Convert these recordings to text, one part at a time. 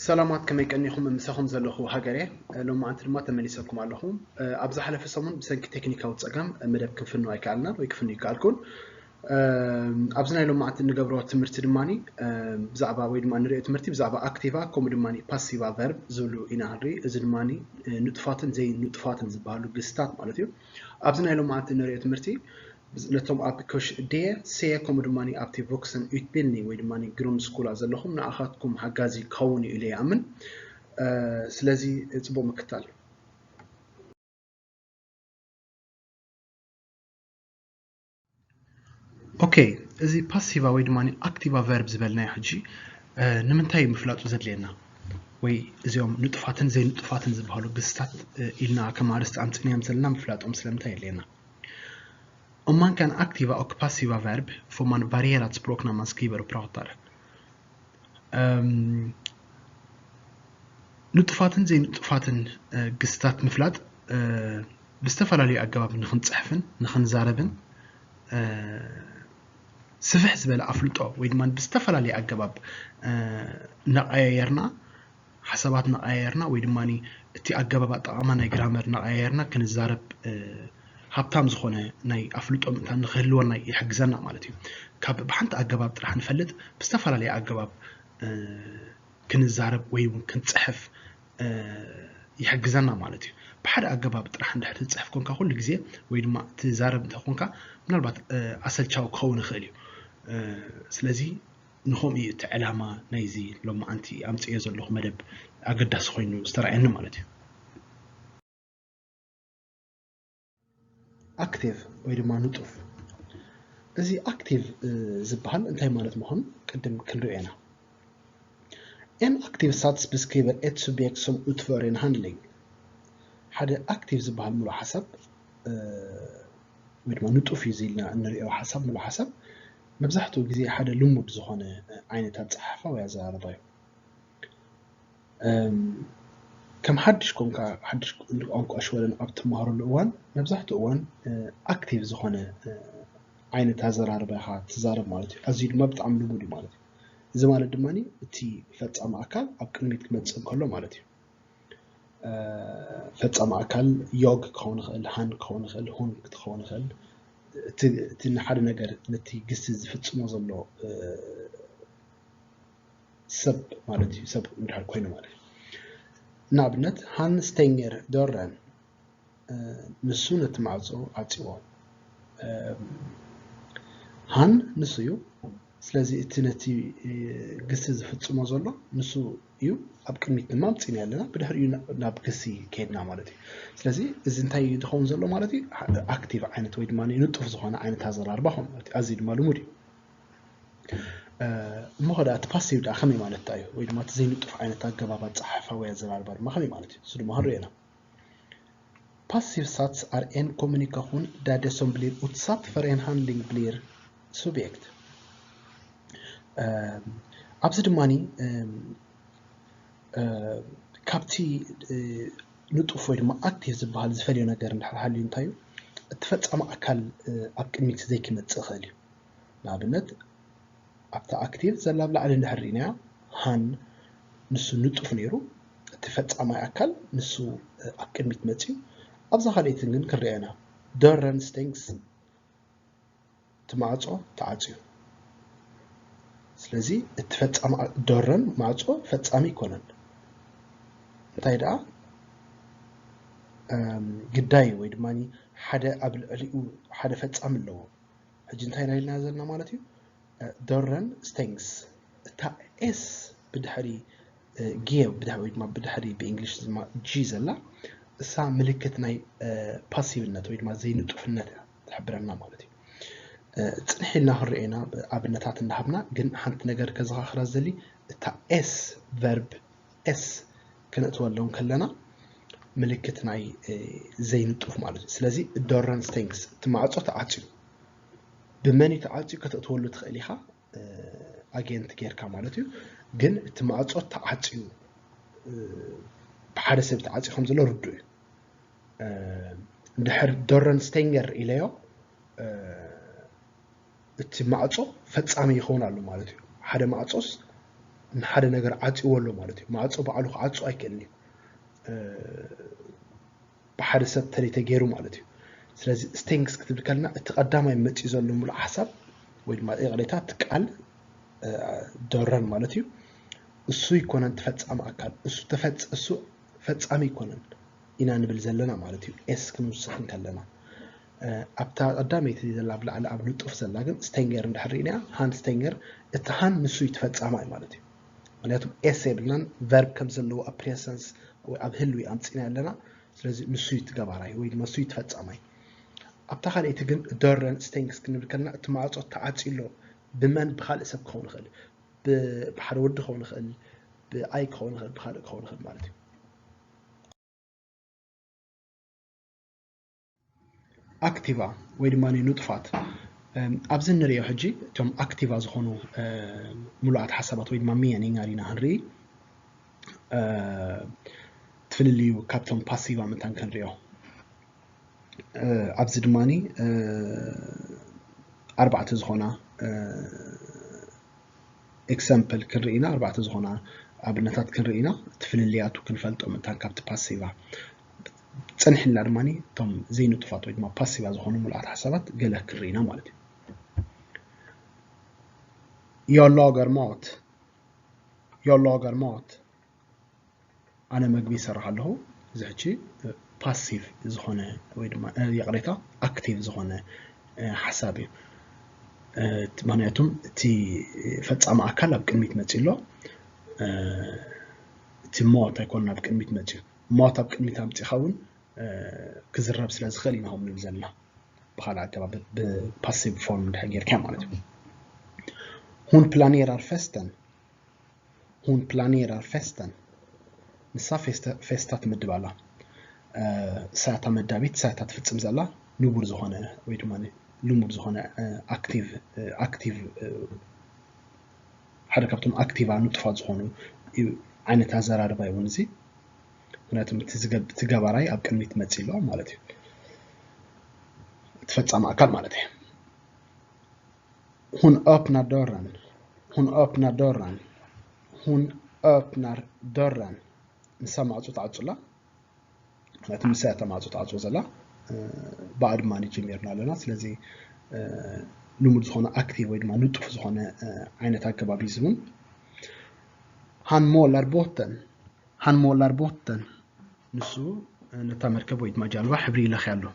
ሰላማት፣ ከመይ ቀኒኹም? ምሳኹም ዘለኹ ሃገር እየ። ሎማዓንቲ ድማ ተመሊሰኩም ኣለኹ። ኣብ ዝሓለፈ ሰሙን ብሰንኪ ቴክኒካዊ ጸገም መደብ ክንፍኖ ኣይከኣልናን ወይ ክፍኖ ኣይከኣልኩን። ኣብዚ ናይ ሎማዓንቲ እንገብሮ ትምህርቲ ድማ ብዛዕባ ወይ ድማ እንሪኦ ትምህርቲ ብዛዕባ ኣክቲቫ ከምኡ ድማ ፓሲቫ ቨርብ ዝብሉ ኢና ክንርኢ። እዚ ድማ ንጡፋትን ዘይንጡፋትን ዝበሃሉ ግስታት ማለት እዩ። ኣብዚ ናይ ሎማዓንቲ እንሪኦ ትምህርቲ ነቶም ኣብ ክሽ ዴ ሴ ከምኡ ድማ ኣብቲ ቮክሰን ዩትቢልኒ ወይ ድማ ግሩንድ ስኩላ ዘለኹም ንኣኻትኩም ሓጋዚ ክኸውን እዩ ኢለ ይኣምን። ስለዚ ጽቡቕ ምክታል። ኦኬ፣ እዚ ፓሲቫ ወይ ድማ ኣክቲቫ ቨርብ ዝበልናዮ ሕጂ ንምንታይ ምፍላጡ ዘድልየና? ወይ እዚኦም ንጡፋትን ዘይንጡፋትን ዝበሃሉ ግስታት ኢልና ከም ኣርእስቲ ኣምፅእናዮም ዘለና ምፍላጦም ስለምንታይ የድልየና? Om man kan aktiva och passiva verb får man variera språk när man skriver och pratar. ንጡፋትን ዘይንጡፋትን ግስታት ምፍላጥ ብዝተፈላለዩ ኣገባብ ንክንፅሕፍን ንክንዛረብን ስፍሕ ዝበለ ኣፍልጦ ወይ ድማ ብዝተፈላለየ ኣገባብ እናቐያየርና ሓሳባት እናቐያየርና ወይ ድማ እቲ ኣገባብ ኣጠቓቕማ ናይ ግራመር እናቐያየርና ክንዛረብ ሃብታም ዝኾነ ናይ ኣፍልጦ ምእንታን ንክህልወና ይሕግዘና ማለት እዩ። ካብ ብሓንቲ ኣገባብ ጥራሕ ንፈልጥ ብዝተፈላለየ ኣገባብ ክንዛረብ ወይ እውን ክንፅሕፍ ይሕግዘና ማለት እዩ። ብሓደ ኣገባብ ጥራሕ እንድሕር ትፅሕፍ ኮንካ ኩሉ ግዜ ወይ ድማ ትዛረብ እንተኾንካ ምናልባት ኣሰልቻዊ ክኸውን ይኽእል እዩ። ስለዚ ንኸምኡ እዩ እቲ ዕላማ ናይዚ ሎማዓንቲ ኣምፅዮ ዘለኹ መደብ ኣገዳሲ ኮይኑ ዝተረኣየኒ ማለት እዩ። ኣክቲቭ ወይ ድማ ንጡፍ። እዚ ኣክቲቭ ዝበሃል እንታይ ማለት ምዃኑ ቅድም ክንሪኦ ኢና። En aktiv sats beskriver ett subjekt som utför en handling. ሓደ ኣክቲቭ ዝበሃል ሙሉእ ሓሳብ ወይ ድማ ንጡፍ እዩ ኢልና እንሪኦ ሓሳብ ሙሉእ ሓሳብ መብዛሕትኡ ግዜ ሓደ ልሙድ ዝኾነ ዓይነት ኣፀሓሕፋ ወይ ኣዘራርባ እዩ። ከም ሓድሽ ኮንካ ሓድሽ ቋንቋ ሽወደን ኣብ ትመሃረሉ እዋን መብዛሕትኡ እዋን ኣክቲቭ ዝኾነ ዓይነት ኣዘራርባ ኢኻ ትዛረብ ማለት እዩ። ኣዝዩ ድማ ብጣዕሚ ልሙድ እዩ ማለት እዩ። እዚ ማለት ድማ እቲ ፈፃሚ ኣካል ኣብ ቅድሚት ክመፅእ እንከሎ ማለት እዩ። ፈፃሚ ኣካል ዮግ ክኸውን ይኽእል፣ ሃን ክኸውን ይኽእል፣ ሁን ክኸውን ይኽእል። እቲ ንሓደ ነገር ነቲ ግሲ ዝፍፅሞ ዘሎ ሰብ ማለት እዩ። ሰብ እንድሕር ኮይኑ ማለት እዩ። ንኣብነት han stänger dörren፣ ንሱ ነቲ ማዕጾ ዓጽዎ። Han ንሱ እዩ። ስለዚ እቲ ነቲ ግሲ ዝፍጽሞ ዘሎ ንሱ እዩ። ኣብ ቅድሚት ድማ ኣምጺእና ኣለና፣ ብድሕሪኡ ናብ ግሲ ከድና ማለት እዩ። ስለዚ እዚ እንታይ እዩ ዝኸውን ዘሎ ማለት እዩ? ኣክቲቭ ዓይነት ወይ ድማ ንጡፍ ዝኾነ ዓይነት ኣዘራርባ ኾን ማለት እዩ። ኣዝዩ ድማ ልሙድ እዩ። እሞ ኸዳ እቲ ፓሲቭ ደኣ ከመይ ማለት እዩ? ወይ ድማ እቲ ዘይንጡፍ ዓይነት ኣገባብ ኣጸሓሕፋ ወይ ኣዘራርባ ድማ ከመይ ማለት እዩ? እሱ ድማ ክንሪኦ ኢና። Passiv sats är en kommunikation där det som blir utsatt för en handling blir subjekt. ኣብዚ ድማ ካብቲ ንጡፍ ወይ ድማ ኣክቲቭ ዝበሃል ዝፈልዮ ነገር እንድሕር ሃልዩ እንታይ እዩ? እቲ ፈፃሚ ኣካል ኣብ ቅድሚት ዘይክመፅእ ይኽእል እዩ። ንኣብነት ኣብታ ኣክቲቭ ዘላ ኣብ ላዕሊ እንድሕር ርኢናያ han ንሱ ንጡፍ ነይሩ፣ እቲ ፈፃማይ ኣካል ንሱ ኣብ ቅድሚት መፅዩ፣ ኣብዛ ካልኣይትን ግን ክንሪኦ ኢና። Dörren stängs፣ እቲ ማዕፆ ተዓፅዩ። ስለዚ እቲ ፈፃሚ dörren ማዕፆ ፈፃሚ ኣይኮነን። እንታይ ደኣ ግዳይ ወይ ድማ ሓደ ኣብ ልዕሊኡ ሓደ ፈፃሚ ኣለዎ። ሕጂ እንታይ ኢና ኢልና ዘለና ማለት እዩ? Dörren stängs፣ እታ ኤስ ብድሕሪ ጌ ብድሕሪ ወይ ድማ ብድሕሪ ብእንግሊሽ ድማ ጂ ዘላ እሳ ምልክት ናይ ፓሲቭነት ወይ ድማ ዘይንጡፍነት እያ ትሕብረና ማለት እዩ። ፅንሕ ኢልና ክንሪኦ ኢና ኣብነታት እንዳሃብና፣ ግን ሓንቲ ነገር ከዘኻኽራ ዝደሊ እታ ኤስ ቨርብ ኤስ ክነእትወሎም ከለና ምልክት ናይ ዘይንጡፍ ማለት እዩ። ስለዚ dörren stängs እቲ ማዕፆ ተዓፅዩ። ብመን እዩ ተዓፅዩ ከተእትወሉ ትኽእል ኢኻ፣ ኣጌንት ጌርካ ማለት እዩ። ግን እቲ ማዕፆ ተዓፅዩ ብሓደ ሰብ ተዓፅዩ ከም ዘሎ ርዱእ እዩ። እንድሕር dörren stänger ኢለዮ እቲ ማዕፆ ፈፃሚ ይኸውን ኣሎ ማለት እዩ። ሓደ ማዕፆስ ንሓደ ነገር ዓፅዎ ኣሎ ማለት እዩ። ማዕፆ ባዕሉ ክዓፁ ኣይክእልን እዩ፣ ብሓደ ሰብ ተለይተ ገይሩ ማለት እዩ። ስለዚ ስተንግስ ክትብል ከለና እቲ ቀዳማይ መፂኡ ዘሎ ሙሉእ ሓሳብ ወይ ድማ ይቕሬታ እቲ ቃል ደረን ማለት እዩ። እሱ ይኮነን ተፈፃሚ ኣካል፣ እሱ ተፈፅ እሱ ፈፃሚ ይኮነን ኢና ንብል ዘለና ማለት እዩ። ኤስ ክንውስኽ እንከለና ኣብታ ቀዳመይቲ ዘላ ኣብ ላዕሊ ኣብ ንጡፍ ዘላ ግን ስተንገር እንድሕር ርኢና ሃን ስተንገር እቲ ሃን ንሱ እዩ ተፈፃማይ ማለት እዩ። ምክንያቱም ኤስ የብልናን ቨርብ ከም ዘለዎ ኣብ ፕሬሰንስ ወይ ኣብ ህልዊ ኣምፂና ኣለና። ስለዚ ንሱ እዩ ትገባራይ ወይ ድማ ንሱ እዩ ተፈፃማይ። ኣብታ ካልኣይቲ ግን ደረን ስተንግስ ክንብል ከለና እቲ ማዕፆ ተዓፅዩ ኣሎ። ብመን ብካልእ ሰብ ክኸውን ይኽእል፣ ብሓደ ወዲ ክኸውን ይኽእል፣ ብኣይ ክኸውን ይኽእል፣ ብካልእ ክኸውን ይኽእል ማለት እዩ። ኣክቲቫ ወይ ድማ ንጡፋት ኣብዚ ንሪኦ ሕጂ እቶም ኣክቲቫ ዝኾኑ ሙሉኣት ሓሳባት ወይ ድማ ሚኒንጋት ኢና ክንርኢ። እቲ ፍልልዩ ካብቶም ፓሲቫ መታን ክንሪኦ ኣብዚ ድማ ኣርባዕተ ዝኾና ኤግዛምፕል ክንርኢ ኢና፣ ኣርባዕተ ዝኾና ኣብነታት ክንርኢ ኢና፣ እቲ ፍልልያቱ ክንፈልጦ መታን ካብቲ ፓሲቫ። ጸኒሕና ድማ እቶም ዘይንጡፋት ወይ ድማ ፓሲቫ ዝኾኑ ምሉኣት ሓሳባት ገለ ክንርኢ ኢና ማለት እዩ። Jag lagar mat. Jag lagar mat. ኣነ መግቢ ይሰርሕ ኣለኹ። እዚ ሕጂ ፓሲቭ ዝኾነ ወይ ድማ ይቕሬታ ኣክቲቭ ዝኾነ ሓሳብ እዩ። ምክንያቱም እቲ ፈፃሚ ኣካል ኣብ ቅድሚት መፂኡ ኣሎ። እቲ ሞት ኣይኮነን ኣብ ቅድሚት መፂኡ። ሞት ኣብ ቅድሚት ኣምፂኻ እውን ክዝረብ ስለ ዝኽእል ኢና ከምኡ ንብል ዘለና። ብካልእ ኣገባብ ብፓሲቭ ፎርም እንድሕር ጌርካ ማለት እዩ። Hon planerar festen. Hon planerar festen. ንሳ ፌስታ ትምድብ ኣላ። ሳታ መዳቢት ሳታ ትፍፅም ዘላ ንቡር ዝኾነ ወይ ድማ ልሙድ ዝኾነ ኣክቲቭ ኣክቲቭ ሓደ ካብቶም ኣክቲቫ ንጡፋት ዝኾኑ ዓይነት ኣዘራርባ እዩ እውን እዚ። ምክንያቱም እቲ ገባራይ ኣብ ቅድሚት መፂ ኣሎ ማለት እዩ። እቲ ፈፃሚ ኣካል ማለት እዩ። Hon öppnar dörren. Hon öppnar dörren. Hon öppnar dörren. ንሳ ማዕፆ ትዓፁ ኣላ። ምክንያቱ ንሳ እያ ማዕፆ ትዓፅዎ ዘላ። ብኣ ድማ ጀሚርና ኣለና። ስለዚ ልሙድ ዝኾነ ኣክቲቭ ወይ ድማ ንጡፍ ዝኾነ ዓይነት ኣገባብ እዩ ዝውን። Han målar båten. Han målar båten. ንሱ ነታ መርከብ ወይ ድማ ጃልባ ሕብሪ ይለኽያ ኣሎ።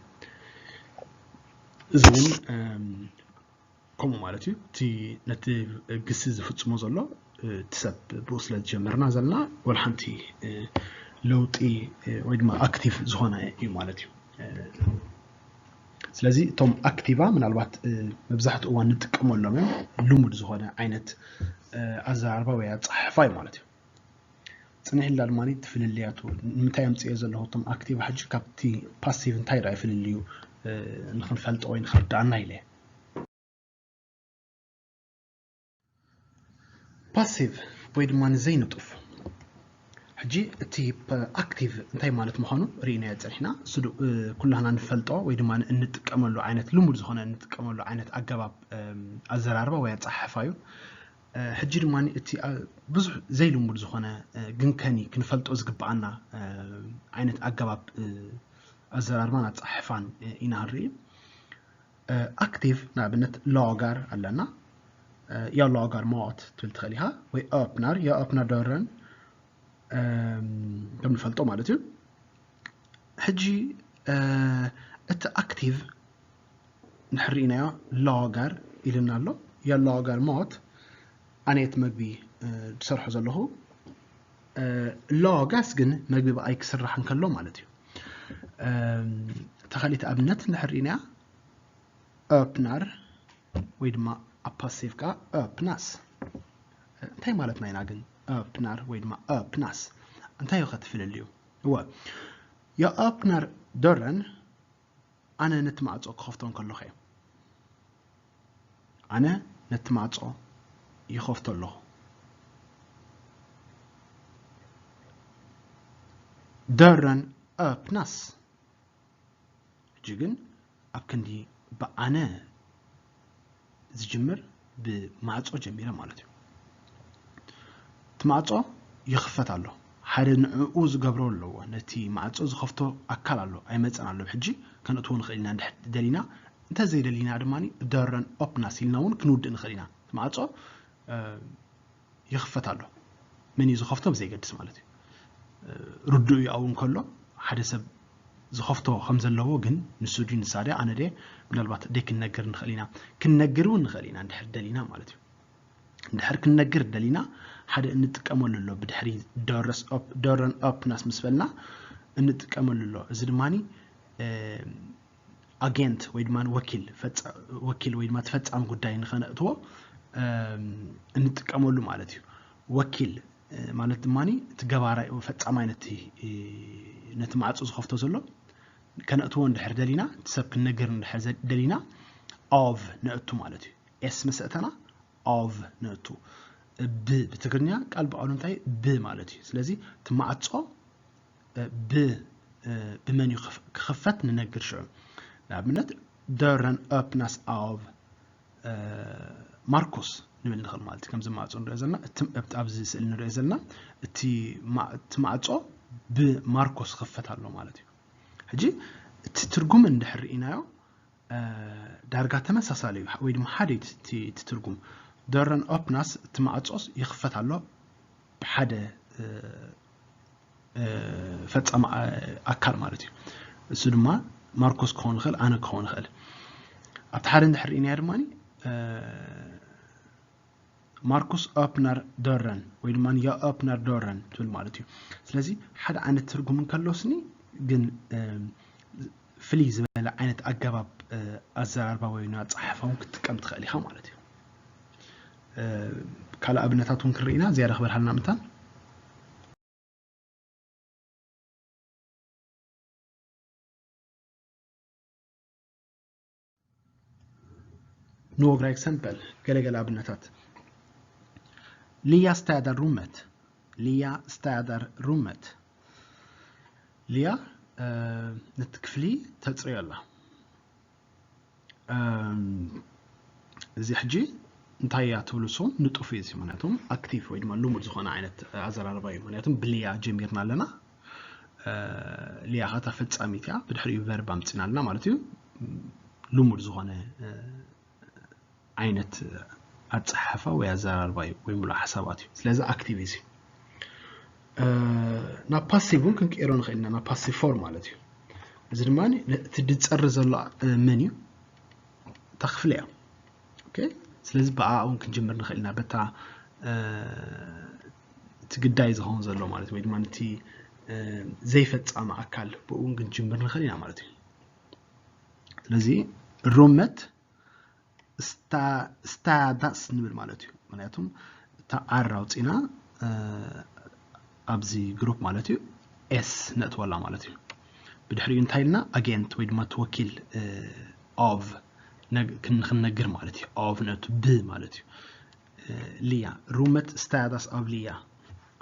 እዚ እውን ከምኡ ማለት እዩ። እቲ ነቲ ግሲ ዝፍፅሞ ዘሎ እቲ ሰብ ብኡ ስለ ዝጀመርና ዘለና ወላ ሓንቲ ለውጢ ወይ ድማ ኣክቲቭ ዝኾነ እዩ ማለት እዩ። ስለዚ እቶም ኣክቲቫ ምናልባት መብዛሕትኡ እዋን ንጥቀመሎም እዮም። ልሙድ ዝኾነ ዓይነት ኣዘራርባ ወይ ኣፀሓሕፋ እዩ ማለት እዩ። ፅንሕ ኢልና ድማ እቲ ፍልልያቱ ንምንታይ ኣምፅኦ ዘለኹ እቶም ኣክቲቭ ሕጂ ካብቲ ፓሲቭ እንታይ ረኣይ ፍልልዩ ንክንፈልጦ ወይ ንክርዳኣና ኢለ። ፓሲቭ ወይ ድማ ዘይንጡፍ። ሕጂ እቲ ኣክቲቭ እንታይ ማለት ምዃኑ ርኢናዮ ፀኒሕና። ኩላህና ንፈልጦ ወይ ድማ እንጥቀመሉ ዓይነት ልሙድ ዝኾነ እንጥቀመሉ ዓይነት ኣገባብ ኣዘራርባ ወይ ኣፀሓሕፋ እዩ። ሕጂ ድማ እቲ ብዙሕ ዘይልሙድ ዝኾነ ግን ከኒ ክንፈልጦ ዝግብኣና ዓይነት ኣገባብ ኣዘራርባን ኣፀሓሕፋን ኢና ንርኢ። ኣክቲቭ ንኣብነት ላጋር ኣለና። Jag lagar mat ትብል ትኽእል ኢኻ ወይ öppnar, jag öppnar dörren ከም ንፈልጦ ማለት እዩ። ሕጂ እቲ ኣክቲቭ እንድሕር ርኢናዮ ላጋር ኢልና ኣሎ። Jag lagar mat ኣነ እቲ መግቢ ዝሰርሖ ዘለኹ። ላጋስ ግን መግቢ ብኣይ ክስራሕ እንከሎ ማለት እዩ። እታ ካልኣይቲ ኣብነት እንድሕር ርኢናያ öppnar ወይ ድማ ኣብ ፓሲቭ ከዓ öppnas እንታይ ማለትና ኢና ግን? Öppnar ወይ ድማ öppnas እንታይ እዩ ከትፍልልዩ? እወ jag öppnar dörren ኣነ ነቲ ማዕጾ ክኸፍቶ እንከለኹ እየ። ኣነ ነቲ ማዕጾ ይኸፍቶ ኣለኹ። Dörren öppnas ሕጂ ግን ኣብ ክንዲ ብኣነ ዝጅምር ብማዕጾ ጀሚረ ማለት እዩ። እቲ ማዕጾ ይኽፈት ኣሎ። ሓደ ንዕኡ ዝገብሮ ኣለዎ። ነቲ ማዕጾ ዝኸፍቶ ኣካል ኣሎ። ኣይመጸን ኣሎ። ሕጂ ከነእትዎ ንኽእል ኢና እንድሕር ደሊና። እንተዘይደሊና ድማ ደረን ኦፕናስ ኢልና እውን ክንውድእ ንኽእል ኢና። እቲ ማዕጾ፣ እ፣ ይኽፈት ኣሎ። መን እዩ ዝኸፍቶ ብዘይገድስ ማለት እዩ። እ፣ ርዱእ እዩ ኣብኡ እንከሎ ሓደ ሰብ ዝኸፍቶ ከም ዘለዎ ግን ንሱ ድዩ ንሳ ድያ ኣነ ድየ ምናልባት ደይ ክንነግር ንኽእል ኢና። ክንነግር እውን ንኽእል ኢና እንድሕር ደሊና ማለት እዩ። እንድሕር ክንነግር ደሊና ሓደ እንጥቀመሉ ኣሎ። ብድሕሪ ደረስ ኦፕ-፣ ደረን ኦፕናስ ምስ በልና እንጥቀመሉ ኣሎ። እዚ ድማኒ፣ እ፣ ኣጌንት ወይ ድማ ወኪል ፈጻ-፣ ወኪል ወይ ድማ ተፈጻሚ ጉዳይ ንኸነእትዎ፣ እም፣ እንጥቀመሉ ማለት እዩ። ወኪል፣ እ፣ ማለት ድማ እቲ ገባራይ ፈጻማይ ነቲ፣ እ፣ ነቲ ማዕጾ ዝኸፍቶ ዘሎ ከነእትዎ እንድሕር ደሊና፣ እቲ ሰብ ክንነግር እንድሕር ዘ-፣ ደሊና ኦቭ ነእቱ ማለት እዩ። ኤስ ምስ ኣእተና ኦቭ ነእቱ። ብ ብትግርኛ ቃል ብቃሉ እንታይ ብ ማለት እዩ። ስለዚ እቲ ማዕጾ፣ እ፣ ብ፣ እ፣ ብመን እዩ ክፍ-፣ ክኽፈት ንነግር ሽዑ። ንኣብነት፣ ደረን ኦፕናስ ኣቭ፣ እ፣ ማርኮስ ንብል ንኽእል ማለት እዩ። ከምዚ ማዕጾ ንሪኦ ዘለና፣ እቲ፣ ኣብቲ፣ ኣብዚ ስእሊ ንሪኦ ዘለና፣ እቲ ማ-፣ እቲ ማዕጾ ብማርኮስ ክኽፈት ኣሎ ማለት እዩ። ሕጂ እቲ ትርጉም እንድሕር ርኢናዮ፣ እ፣ ዳርጋ ተመሳሳሊ እዩ፣ ወይ ድማ ሓደ እዩ እቲ፣ እቲ ትርጉም። ደረን ኦፕናስ፣ እቲ ማዕጾስ ይኽፈት ኣሎ ብሓደ፣ እ፣ እ፣ ፈጻሚ፣ እ፣ ኣካል ማለት እዩ። እሱ ድማ ማርኮስ ክኸውን ይኽእል፣ ኣነ ክኸውን ይኽእል። ኣብቲ ሓደ እንድሕር ርኢናዮ ድማ፣ እ፣ ማርኩስ ኦፕነር ደረን ወይ ድማ ያ ኦፕነር ደረን ትብል ማለት እዩ። ስለዚ ሓደ ዓይነት ትርጉም እንከሎ ስኒ ግን፣ እ፣ ፍልይ ዝበለ ዓይነት ኣገባብ፣ እ፣ ኣዘራርባ ወይ ኣጸሓሕፋ እውን ክትጥቀም ትኽእል ኢኻ ማለት እዩ። እ፣ ካልእ ኣብነታት እውን ክንርኢ ኢና፣ ዝያዳ ክበርሃልና ምእንታን። Några exempel፣ ገለ ገለ ኣብነታት። Lia städar rummet። Lia städar rummet። ሊያ፣ እ፣ ነቲ ክፍሊ ተጽርዮ ኣላ። እም፣ እዚ ሕጂ እንታይ እያ ትብሉ ንሱ ንጡፍ እዩ፣ እዚ ምክንያቱም ኣክቲቭ ወይ ድማ ልሙድ ዝኾነ ዓይነት ኣዘራርባ እዩ። ምክንያቱም ብልያ ጀሚርና ኣለና። እ፣ ልያ ኸታ ፈጻሚት እያ፣ ብድሕሪኡ ቨርብ ኣምጺና ኣለና ማለት እዩ። ልሙድ ዝኾነ፣ እ፣ ዓይነት ኣጸሓሕፋ ወይ ኣዘራርባ እዩ፣ ወይ ምሉእ ሓሳባት እዩ። ስለዚ ኣክቲቭ እዩ እዚ። እ፣ ናብ ፓሲቭ እውን ክንቀይሮ ንኽእል ኢና፣ ናብ ፓሲቭ ፎርም ማለት እዩ። እዚ ድማ እቲ ዝጸሪ ዘሎ፣ እ፣ መን እዩ? እታ ክፍሊ እያ። ኦኬ፣ ስለዚ ብኣ እውን ክንጅምር ንኽእል ኢና፣ በታ፣ እ፣ እቲ ግዳይ ዝኸውን ዘሎ ማለት እዩ፣ ወይ ድማ ነቲ፣ እ፣ ዘይፈጻሚ ኣካል ብኡ እውን ክንጅምር ንኽእል ኢና ማለት እዩ። ስለዚ ሩመት ስታ-፣ ስታዳስ ንብል ማለት እዩ። ምክንያቱም እታ ኣር ኣውፂና፣ እ፣ ኣብዚ ግሩፕ ማለት እዩ ኤስ ነእትወላ ማለት እዩ። ብድሕሪኡ እንታይ ኢልና? ኣጌንት ወይ ድማ እቲ ወኪል፣ እ፣ ኦቭ ነግ-፣ ክን-፣ ክንነግር ማለት እዩ። ኦቭ ነእቱ ብ ማለት እዩ። እ፣ ሊያ፣ ሩመት ስታዳስ ኣብ ሊያ፣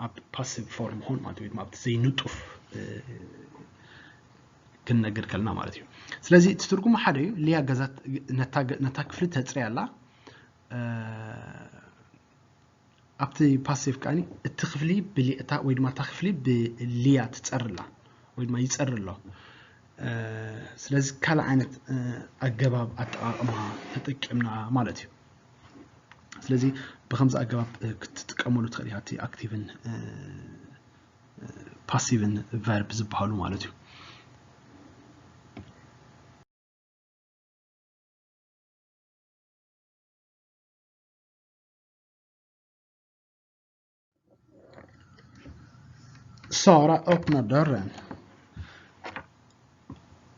ኣብ ፓሲቭ ፎርም ምኾን ማለት እዩ፣ ወይ ድማ ኣብቲ ዘይንጡፍ፣ እ፣ ክንነግር ከለና ማለት እዩ። ስለዚ እቲ ትርጉሙ ሓደ እዩ። ሊያ ገዛ ነታ ገ-፣ ነታ ክፍሊ ተጽርያ ኣላ። እ፣ ኣብቲ ፓሲቭ ከኣኒ እቲ ክፍሊ ብሊ-፣ እታ ወይ ድማ እታ ክፍሊ ብሊያ ትጸሪ ኣላ ወይ ድማ ይጸሪ ኣሎ። እ፣ ስለዚ ካልእ ዓይነት፣ እ፣ ኣገባብ ኣጠቓቕማ ተጠቂምና ማለት እዩ። ስለዚ ብኸምዚ ኣገባብ፣ እ፣ ክትጥቀመሉ ትኽእል ኢኻ፣ እቲ ኣክቲቭን፣ እ፣ እ፣ ፓሲቭን ቨርብ ዝበሃሉ ማለት እዩ። ሳራ ኦፕና ደረን።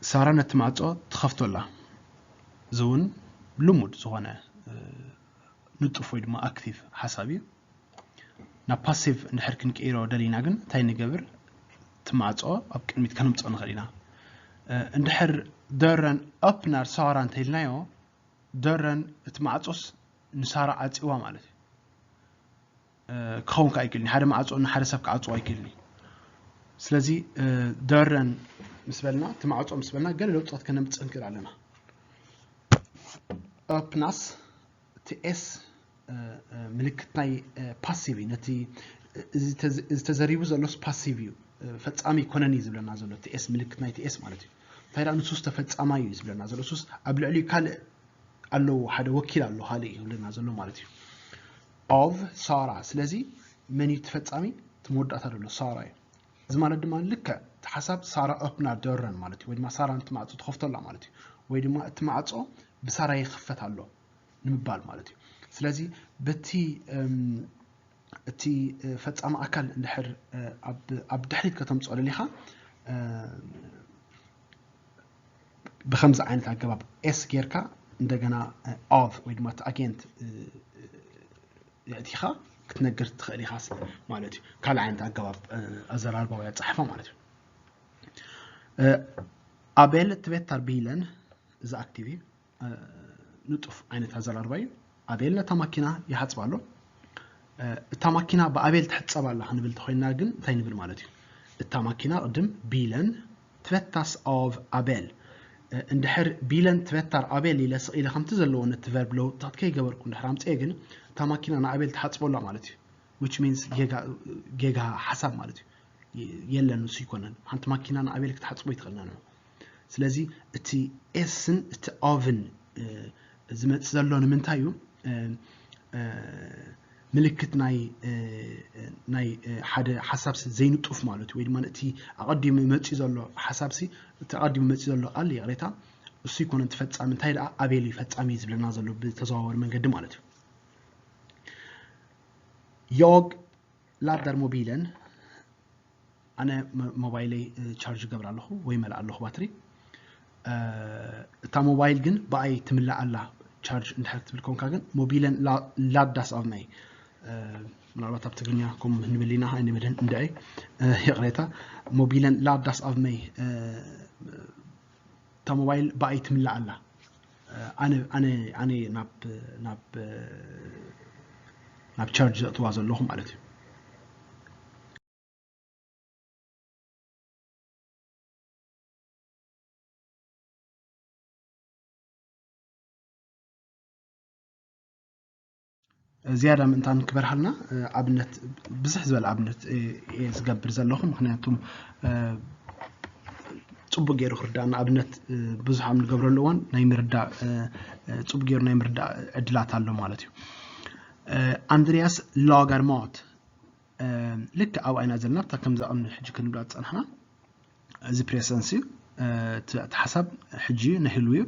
ሳራ ነቲ ማዕጾ ትኸፍቶ ኣላ። እዚ እውን ልሙድ ዝኾነ፣ እ፣ ንጡፍ ወይ ድማ ኣክቲቭ ሓሳብ እዩ። ናብ ፓሲቭ እንድሕር ክንቀይሮ ደሊና ግን እንታይ ንገብር? እቲ ማዕጾ ኣብ ቅድሚት ከነምጽኦ ንኽእል ኢና። እ፣ እንድሕር ደረን ኦፕነር ሳራ እንተኢልናዮ፣ ደረን እቲ ማዕጾስ ንሳራ ዓጽዋ ማለት እዩ። እ፣ ክኸውን ከኣ ኣይክእልን እዩ። ሓደ ማዕጾ ንሓደ ሰብ ክዓጽዎ ኣይክእልን እዩ። ስለዚ፣ እ፣ ደረን ምስ በልና፣ እቲ ማዕጾ ምስ በልና፣ ገለ ለውጥታት ከነምጽእ ንክእል ኣለና። ኦፕናስ፣ እቲ ኤስ፣ እ፣ እ፣ ምልክት ናይ፣ እ፣ ፓሲቭ እዩ። ነቲ እዚ ተዘ- እዚ ተዘሪቡ ዘሎስ ፓሲቭ እዩ፣ ፈጻሚ ኣይኮነን እዩ ዝብለና ዘሎ። እቲ ኤስ፣ ምልክት ናይቲ ኤስ ማለት እዩ። እንታይ ደኣ ንሱስ ተፈጻማይ እዩ ዝብለና ዘሎ። ሱስ ኣብ ልዕሊኡ ካልእ ኣለዎ፣ ሓደ ወኪል ኣሎ፣ ካልእ እዩ ዝብለና ዘሎ ማለት እዩ። ኦቭ ሳራ። ስለዚ መን እዩ ተፈጻሚ? እቲ መወዳእታ ዘሎ ሳራ እዩ። እዚ ማለት ድማ ልክዕ እቲ ሓሳብ ሳራ ኦፕና ደረን ማለት እዩ፣ ወይ ድማ ሳራ ነቲ ማዕጾ ትኸፍቶ ኣላ ማለት እዩ፣ ወይ ድማ እቲ ማዕጾ ብሳራ ይኽፈት ኣሎ ንምባል ማለት እዩ። ስለዚ በቲ እም፣ እቲ እ፣ ፈጻሚ ኣካል እንድሕር እ፣ ኣብ ኣብ ድሕሪት ከተምጽኦ ደሊኻ እ፣ ብኸምዚ ዓይነት ኣገባብ ኤስ ጌርካ እንደገና ኦቭ ወይ ድማ እቲ ኣጌንት የእቲኻ ክትነግር ትኽእል ኢኻ ማለት እዩ። ካልእ ዓይነት ኣገባብ ኣዘራርባ ወይ ኣጻሕፋ ማለት እዩ። ኣቤል ትቤታር ቢለን እዚ ኣክቲቭ እዩ። ንጡፍ ዓይነት ኣዘራርባ እዩ። ኣቤል ነታ ማኪና ይሓጽባ ኣሎ። እታ ማኪና ብኣቤል ትሕጸብ ኣላ ክንብል ተኾይንና ግን እንታይ ንብል ማለት እዩ? እታ ማኪና ቅድም ቢለን ትበታስ ኦቭ ኣቤል። እንድሕር ቢለን ትበታር ኣቤል ኢለ ስቕ ኢለ ከምቲ ዘለዎ ነቲ ቨርብ ለውጥታት ከይገበርኩ እንድሕር ኣምፅኤ ግን እታ ማኪና ንኣቤል ትሓፅቦ ኣላ ማለት እዩ። Which means ጌጋ ሓሳብ ማለት እዩ። የለን፣ ንሱ ኣይኮነን። ሓንቲ ማኪና ንኣቤል ክትሓፅቦ ኣይትኽእልን እያ። ስለዚ እቲ ኤስን እቲ ኦቭን ዝመፅእ ዘሎ ንምንታይ እዩ? ምልክት ናይ ናይ ሓደ ሓሳብ ዘይንጡፍ ማለት እዩ። ወይ ድማ እቲ ኣቐዲሙ መፅኡ ዘሎ ሓሳብሲ፣ እቲ ኣቐዲሙ መፅኡ ዘሎ ቃል፣ ይቕሬታ፣ እሱ ኣይኮነን እቲ ፈፃሚ። እንታይ ደኣ ኣቤል እዩ ፈፃሚ ዝብለና ዘሎ ብተዘዋወሪ መንገዲ ማለት እዩ። ዮግ ላዳር ሞቢለን ኣነ ሞባይለይ ቻርጅ ገብር ኣለኹ ወይ መልእ ኣለኹ ባትሪ። እታ ሞባይል ግን ብኣይ ትምላእ ኣላ። ቻርጅ እንድሕር ክትብል ኮንካ ግን ሞቢለን ላዳስ ኣብ ናይ ምናልባት ኣብ ትግርኛ ከም ንብል ኢና ኣይንብልን እንድዒ፣ ይቕሬታ። ሞቢለን ላዳስ ኣብ መይ፣ እታ ሞባይል ብኣይ ትምላእ ኣላ። ኣነ ኣነ ኣነ ናብ ናብ ናብ ቻርጅ ዘእትዋ ዘለኹ ማለት እዩ። ዝያዳ ምእንታን ክበርሃልና ኣብነት ብዝሕ ዝበለ ኣብነት እየ ዝገብር ዘለኹ። ምክንያቱም ፅቡቅ ገይሩ ክርዳእና ኣብነት ብዙሕ ኣብ ንገብረሉ እዋን ናይ ምርዳእ ፅቡቅ ገይሩ ናይ ምርዳእ ዕድላት ኣሎ ማለት እዩ። ኣንድሪያስ ላጋር ማት ልክ ኣብኣ ኢና ዘለና። እታ ከምዛ ቅድሚ ሕጂ ክንብላ ዝፀናሕና እዚ ፕሬሰንስ እዩ። እቲ ሓሳብ ሕጂ ንህልው እዩ።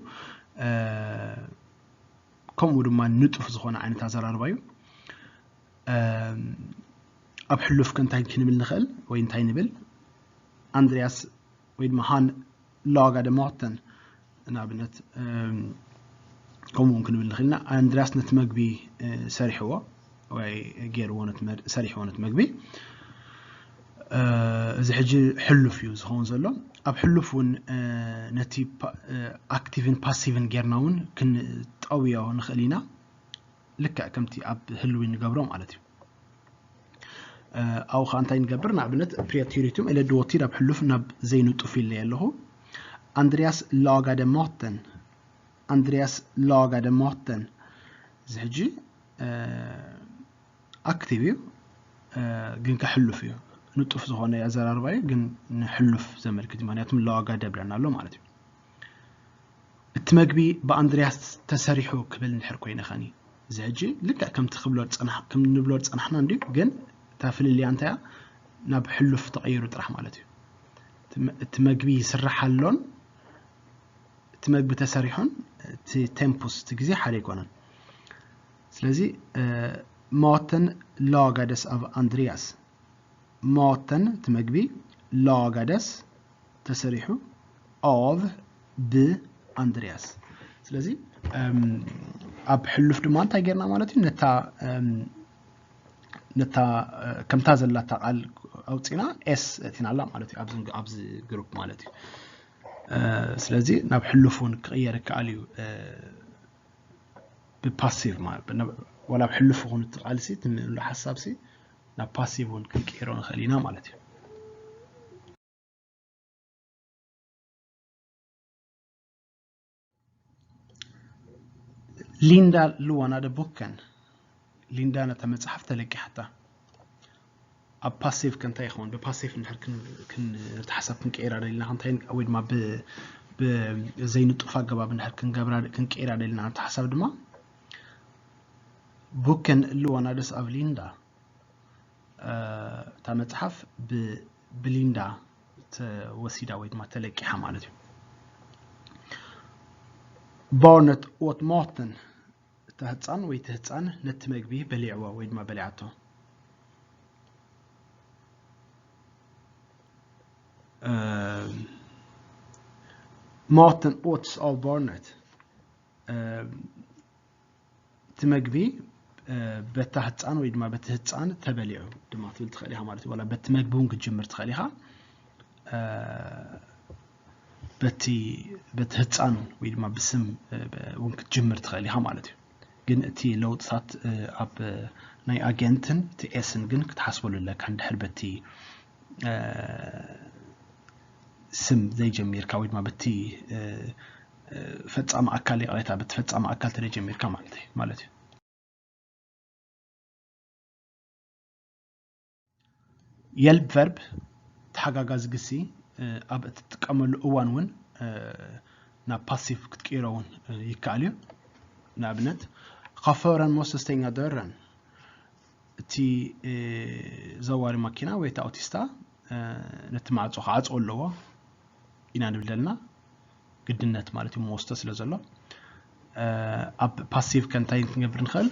ከምኡ ድማ ንጡፍ ዝኾነ ዓይነት ኣዘራርባ እዩ። ኣብ ሕሉፍ ከ እንታይ ክንብል ንኽእል ወይ እንታይ ንብል? ኣንድሪያስ ወይ ድማ ሃን ላጋ ደ ማተን ንኣብነት ከምኡ እውን ክንብል ንኽእል ኢና። ኣንድሪያስ ነቲ መግቢ ሰሪሕዎ ወይ ገይርዎ ሰሪሕዎ ነቲ መግቢ። እዚ ሕጂ ሕሉፍ እዩ ዝኸውን ዘሎ። ኣብ ሕሉፍ እውን ነቲ ኣክቲቭን ፓሲቭን ጌርና እውን ክንጠውዮ ንኽእል ኢና። ልክዕ ከምቲ ኣብ ህልዊ ንገብሮ ማለት እዩ። ኣብኡ ከዓ እንታይ ንገብር? ንኣብነት ፕሪያቲሪቱም ኤለ ድወቲድ ኣብ ሕሉፍ ናብ ዘይንጡፍ ኢለ ኣለኹ። ኣንድሪያስ ላጋ ደ ማተን ኣንድሪያስ ላጋ ደ ማተን እዚ ሕጂ ኣክቲቭ እዩ፣ ግን ከሕሉፍ እዩ። ንጡፍ ዝኾነ ኣዘራርባ እዩ፣ ግን ንሕሉፍ ዘመልክት እዩ። ምክንያቱም ላጋ ደብለና ኣሎ ማለት እዩ። እቲ መግቢ ብኣንድሪያስ ተሰሪሑ ክብል እንድሕር ኮይነ ኸኒ እዚ ሕጂ ልክዕ ከምቲ ክብሎ ዝፀናሕ- ከም ንብሎ ዝፀናሕና እንድዩ፣ ግን እታ ፍልልያ እንታይ እያ? ናብ ሕሉፍ ተቐይሩ ጥራሕ ማለት እዩ። እቲ መ- እቲ መግቢ ይስራሕ ኣሎን እቲ መግቢ ተሰሪሑን እቲ ቴምፖስ እቲ ግዜ ሓደ ኣይኮነን። ስለዚ ማተን ላጋደስ ኣቭ ኣንድሪያስ ማተን እቲ መግቢ ላጋደስ ተሰሪሑ ኦቭ ብ ኣንድሪያስ። ስለዚ ኣብ ሕሉፍ ድማ እንታይ ጌርና ማለት እዩ? ነታ ነታ ከምታ ዘላታ ቃል ኣውፂና ኤስ እቲናላ ማለት እዩ ኣብዚ ግሩፕ ማለት እዩ። ስለዚ ናብ ሕሉፍ እውን ክቕየር ይከኣል እዩ። ብፓሲቭ ማለት ዋላ ኣብ ሕሉፍ ይኹን እቲ ቃልሲ ትምእሉ ሓሳብሲ ናብ ፓሲቭ እውን ክንቀይሮ ንኽእል ኢና ማለት እዩ። ሊንዳ ልዋና ደ ቦከን ሊንዳ ነታ መጽሓፍ ተለቂሓታ። ኣብ ፓሲቭ ከ እንታይ ይኸውን? ብፓሲቭ እንድሕር ክን- ክን- እቲ ሓሳብ ክንቀይራ ደሊና ከ እንታይ ወይ ድማ ብ- ብዘይንጡፍ ኣገባብ እንድሕር ክንገብራ ክንቀይራ ደሊና እቲ ሓሳብ ድማ boken lånades av Linda። እታ መጽሓፍ ብ- ብሊንዳ ተወሲዳ ወይ ድማ ተለቂሓ ማለት እዩ። Barnet åt maten። እታ ህፃን ወይ እቲ ህፃን ነቲ መግቢ በሊዕዎ ወይ ድማ በሊዓቶ። Maten åts av barnet። እቲ መግቢ በታ ህፃን ወይ ድማ በቲ ህፃን ተበሊዑ ድማ ትብል ትኽእል ኢኻ ማለት እዩ። ዋላ በቲ መግቢ እውን ክትጅምር ትኽእል ኢኻ። በቲ በቲ ህፃን ወይ ድማ ብስም እውን ክትጅምር ትኽእል ኢኻ ማለት እዩ። ግን እቲ ለውጥታት ኣብ ናይ ኣጌንትን እቲ ኤስን ግን ክትሓስበሉ ኣለካ። እንድሕር በቲ ስም ዘይጀሚርካ ወይ ድማ በቲ ፈፃሚ ኣካል፣ ይቕሬታ፣ በቲ ፈፃሚ ኣካል ተዘይጀሚርካ ማለት እዩ ማለት እዩ። የልፕ ቨርብ ተሓጋጋዚ ግሲ ኣብ እትጥቀመሉ እዋን እውን ናብ ፓሲቭ ክትቅይሮ እውን ይከኣል እዩ። ንኣብነት፣ chauffören måste stänga dörren። እቲ ዘዋሪ ማኪና ወይ እቲ ኣውቲስታ ነቲ ማዕጾ ክዓጽዎ ኣለዎ ኢና ንብል ዘለና። ግድነት ማለት እዩ፣ መወስተ ስለ ዘሎ። ኣብ ፓሲቭ ከ እንታይ ክንገብር ንኽእል?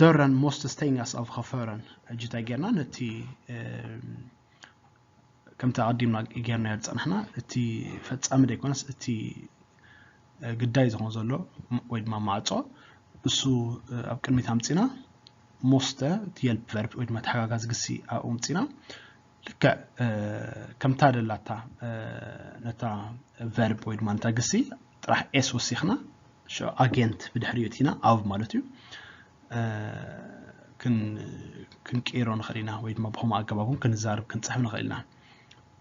Dörren måste stängas av chauffören። ሕጂ እንታይ ጌርና? ነቲ ከምቲ ኣቐዲምና ጌርናዮ ዝጸናሕና፣ እቲ ፈጻሚ ዘይኮነስ እቲ ግዳይ ዝኾን ዘሎ ወይ ድማ ማዕጾ፣ እሱ ኣብ ቅድሚት ኣምጺና፣ måste፣ እቲ የልፕ ቨርብ ወይ ድማ ተሓጋጋዚ ግሲ ኣብኡ ኣምጺና፣ ልክዕ ከምታ ደላታ ነታ ቨርብ ወይ ድማ ነታ ግሲ ጥራሕ ኤስ ወሲኽና፣ ሽዑ ኣጌንት ብድሕሪኡ እቲና፣ ኣቭ ማለት እዩ። ክንቅይሮ ንኽእል ኢና ወይ ድማ ብኸምኡ ኣገባብ እውን ክንዛረብ ክንፅሕፍ ንኽእል ኢና።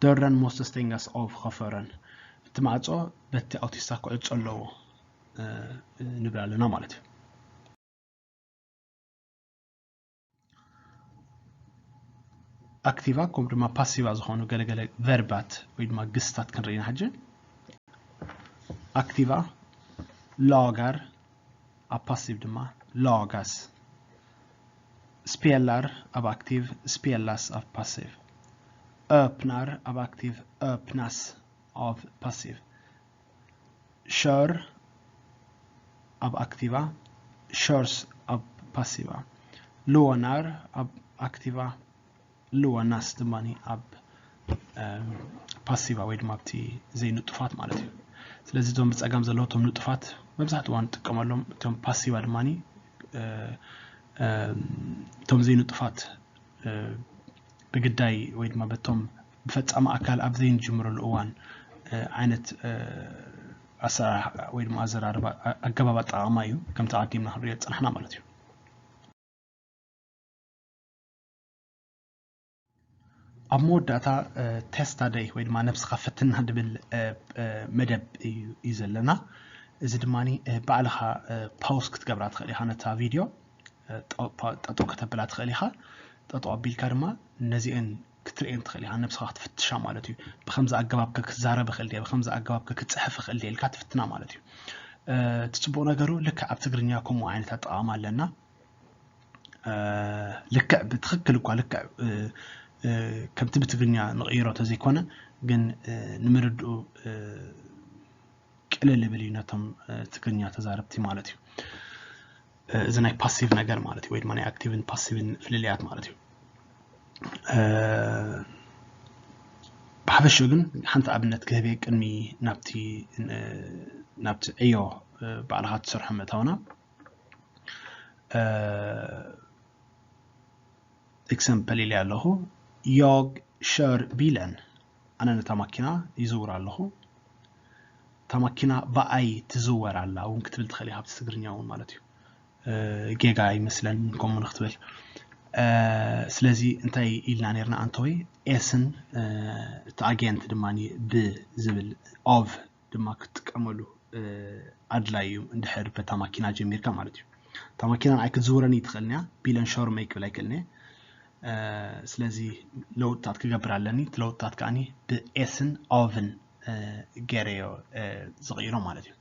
Dörren måste stängas av chauffören። እቲ ማዕጾ በቲ ኣውቲስታ ክዕጾ ኣለዎ ንብል ኣለና ማለት እዩ። ኣክቲቫ ከምኡ ድማ ፓሲቫ ዝኾኑ ገለገለ ቨርባት ወይ ድማ ግስታት ክንርኢ ኢና ሕጂ። ኣክቲቫ፣ ላጋር፣ ኣብ ፓሲቭ ድማ ላጋስ። ስፔላር ኣብ ኣክቲቭ፣ ስፔላስ ኣብ ፓሲቭ። ኦፕናር ኣብ ኣክቲቭ፣ ኦፕናስ ኣብ ፓሲቭ። ሸር ኣብ ኣክቲቫ፣ ሸርስ ኣብ ፓሲቫ። ሉወናር ኣብ ኣክቲቫ፣ ሉወናስ ድማ ኣብ ፓሲቫ ወይ ድማ ኣብቲ ዘይንጡፋት ማለት እዩ። ስለዚ እቶም ብፀጋም ዘለዉ እቶም ንጡፋት መብዛሕትኡ እዋን ንጥቀመሎም፣ እቶም ፓሲቫ ድማ እቶም ዘይንጡፋት ብግዳይ ወይ ድማ በቶም ብፈፃሚ ኣካል ኣብ ዘይንጅምረሉ እዋን ዓይነት ኣሰራርሓ ወይ ድማ ኣዘራርባ ኣገባብ ኣጠቓቕማ እዩ፣ ከምቲ ኣቐዲምና ክንሪኦ ዝፀናሕና ማለት እዩ። ኣብ መወዳእታ ቴስታ ደይ ወይ ድማ ነብስኻ ፈትና ድብል መደብ እዩ እዩ ዘለና። እዚ ድማ ባዕልኻ ፓውስ ክትገብራ ትኽእል ኢኻ። ነታ ቪድዮ ጠጠው ከተብላ ትኽእል ኢኻ። ጠጠው ኣቢልካ ድማ ነዚአን ክትርእየን ትኽእል ኢኻ። ነብስኻ ክትፍትሻ ማለት እዩ። ብከምዚ ኣገባብ ከ ክዛረብ ይኽእል ድየ? ብከምዚ ኣገባብ ከ ክፅሕፍ ይኽእል ድየ? ኢልካ ትፍትና ማለት እዩ። እቲ ፅቡቕ ነገሩ ልክዕ ኣብ ትግርኛ ከምኡ ዓይነት ኣጠቓቕማ ኣለና። ልክዕ ብትኽክል እኳ ልክዕ ከምቲ ብትግርኛ ንቕይሮ ተዘይኮነ ግን ንምርድኡ ቅልል ይብል እዩ ነቶም ትግርኛ ተዛረብቲ ማለት እዩ። እዚ ናይ ፓሲቭ ነገር ማለት እዩ ወይ ድማ ናይ ኣክቲቭን ፓሲቭን ፍልልያት ማለት እዩ። ብሓፈሽኡ ግን ሓንቲ ኣብነት ክህብ እየ ቅድሚ ናብቲ ናብቲ ዕዮ ባዕልኻ ትሰርሖ ምእታውና። ኤግዛምፕል ኢለ ኣለኹ። ዮግ ሸር ቢለን፣ ኣነ ነታ ማኪና ይዝውር ኣለኹ። እታ ማኪና ብኣይ ትዝወር ኣላ እውን ክትብል ትኽእል ኢኻ፣ ኣብቲ ትግርኛ እውን ማለት እዩ። ጌጋ ኣይመስለን ከምኡ ንክትብል። ስለዚ እንታይ ኢልና ነርና ኣንተወይ? ኤስን እቲ ኣጌንት ድማ ብ ዝብል ኦቭ ድማ ክትጥቀመሉ ኣድላይ እዩ፣ እንድሕር በታ ማኪና ጀሚርካ ማለት እዩ። እታ ማኪና ንዓይ ክትዝውረኒ ትኽእልንያ፣ ቢለን ሸር መይ ክብል ኣይክእልንየ። ስለዚ ለውጥታት ክገብር ኣለኒ። እቲ ለውጥታት ከዓኒ ብኤስን ኦቭን ገይረዮ ዝቕይሮ ማለት እዩ።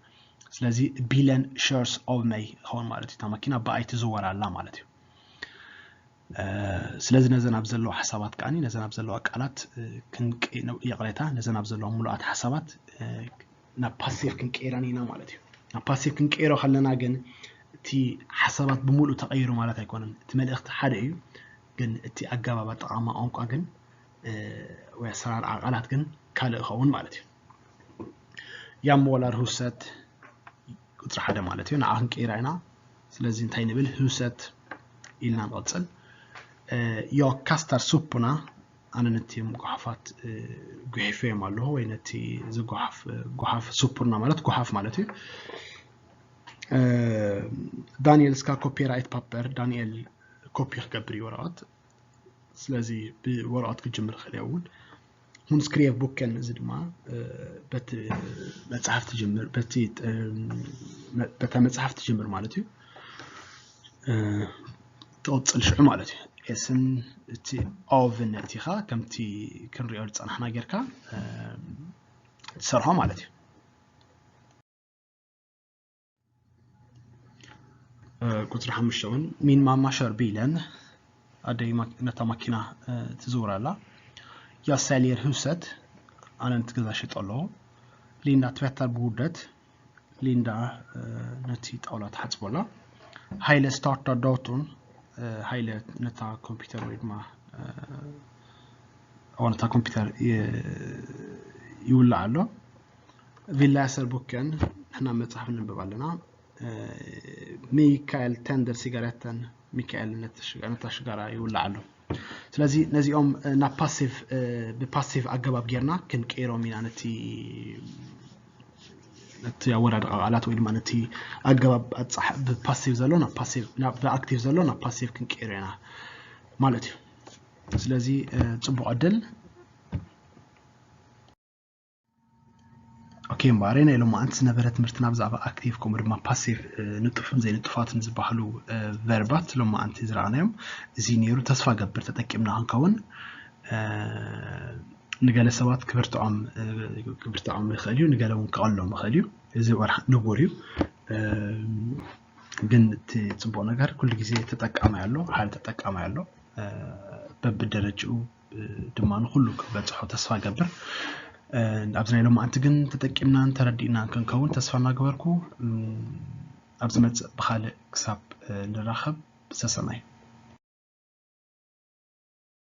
ስለዚ billion shares of me ይኸውን ማለት እዩ። እታ መኪና ብኣይ ትዝወር ኣላ ማለት እዩ። ስለዚ ነዘን ኣብ ዘለዋ ሓሳባት ከዓኒ ነዘን ኣብ ዘለዋ ቃላት ይቕሬታ፣ ነዘን ኣብ ዘለዋ ሙሉኣት ሓሳባት ናብ ፓሲቭ ክንቀይረን ኢና ማለት እዩ። ናብ ፓሲቭ ክንቀይሮ ከለና ግን እቲ ሓሳባት ብምሉእ ተቐይሩ ማለት ኣይኮነን። እቲ መልእኽቲ ሓደ እዩ፣ ግን እቲ ኣገባብ ኣጠቓቕማ ቋንቋ ግን ወይ ኣሰራርዓ ቃላት ግን ካልእ ይኸውን ማለት እዩ። ያም ወላር ሁሰት ቁፅሪ ሓደ ማለት እዩ። ንዓ ክንቀይራ ኢና። ስለዚ እንታይ ንብል? ሁሰት ኢልና ንቐፅል። ዮ ካስታር ሱፑና፣ ኣነ ነቲ ጓሓፋት ጉሒፈዮም ኣለኹ፣ ወይ ነቲ ዝጓሓፍ ጓሓፍ፣ ሱፑና ማለት ጓሓፍ ማለት እዩ። ዳንኤል እስካ ኮፒራይት ፓፐር፣ ዳንኤል ኮፒ ክገብር እዩ ወረቐት። ስለዚ ብወረቐት ክጅምር ይኽእል እየ እውን። Hun skrev boken፣ እዚ ድማ በቲ መጽሓፍ ትጅምር፣ በቲ በታ መጽሓፍ ትጅምር ማለት እዩ። ትቕጽል ሽዑ ማለት እዩ። ኤስን እቲ ኦቭን ነቲኻ ከምቲ ክንሪኦ ዝጸናሕና ጌርካ ትሰርሖ ማለት እዩ። ቁጽሪ ሓሙሽተ እውን ሚን ማማ ሸር ቢለን፣ ኣደይ ነታ ማኪና ትዝውር ኣላ። ያ ሳልየር ሁሰት፣ ኣነ ነቲ ገዛ ሽጦ ኣለኹ። ሊንዳ ትበተር ብውደት፣ ሊንዳ ነቲ ጣውላ ትሓጽቦ ኣላ። ሃይለ ስታርታ ዳቱን፣ ሃይለ ነታ ኮምፒውተር ወይ ድማ ነታ ኮምፒውተር ይውላዕ ኣሎ። ቪላሰር ቡከን፣ ንሕና መጽሓፍ ነንብብ ኣለና። ሚካኤል ተንደር ሲጋሬተን፣ ሚካኤል ነታ ሽጋራ ይውላዕ ኣሎ። ስለዚ ነዚኦም ናብ ፓሲቭ፣ ብፓሲቭ ኣገባብ ጌርና ክንቀይሮም ኢና፣ ነቲ ነቲ ኣወዳድቃ ቃላት ወይ ድማ ነቲ ኣገባብ ብፓሲቭ ዘሎ ናብ ፓሲቭ፣ ብኣክቲቭ ዘሎ ናብ ፓሲቭ ክንቀይሮ ኢና ማለት እዩ። ስለዚ ጽቡቕ ዕድል። ኦኬ፣ እምበኣር ናይ ሎማዓንቲ ዝነበረ ትምህርትና ብዛዕባ ኣክቲቭ ከምኡ ድማ ፓሲቭ፣ ንጡፍን ዘይንጡፋትን ዝበሃሉ ቨርባት ሎማዓንቲ ዝረኣናዮም እዚ ነይሩ። ተስፋ ገብር ተጠቂምና ክንከውን። ንገለ ሰባት ክብርትዖም ክብርትዖም ይኽእል እዩ፣ ንገለ እውን ክቐሎም ይኽእል እዩ። እዚ ወርሒ ንቡር እዩ። ግን እቲ ጽቡቕ ነገር ኩሉ ግዜ ተጠቃማይ ኣሎ፣ ሓደ ተጠቃማይ ኣሎ። በብደረጅኡ ድማ ንኩሉ ክበጽሖ ተስፋ ገብር። ኣብዚ ናይ ሎማዓንቲ ግን ተጠቂምናን ተረዲእናን ክንከውን ተስፋ እናገበርኩ፣ ኣብ ዝመጽእ ብኻልእ ክሳብ ንራኸብ ሰሰናዩ።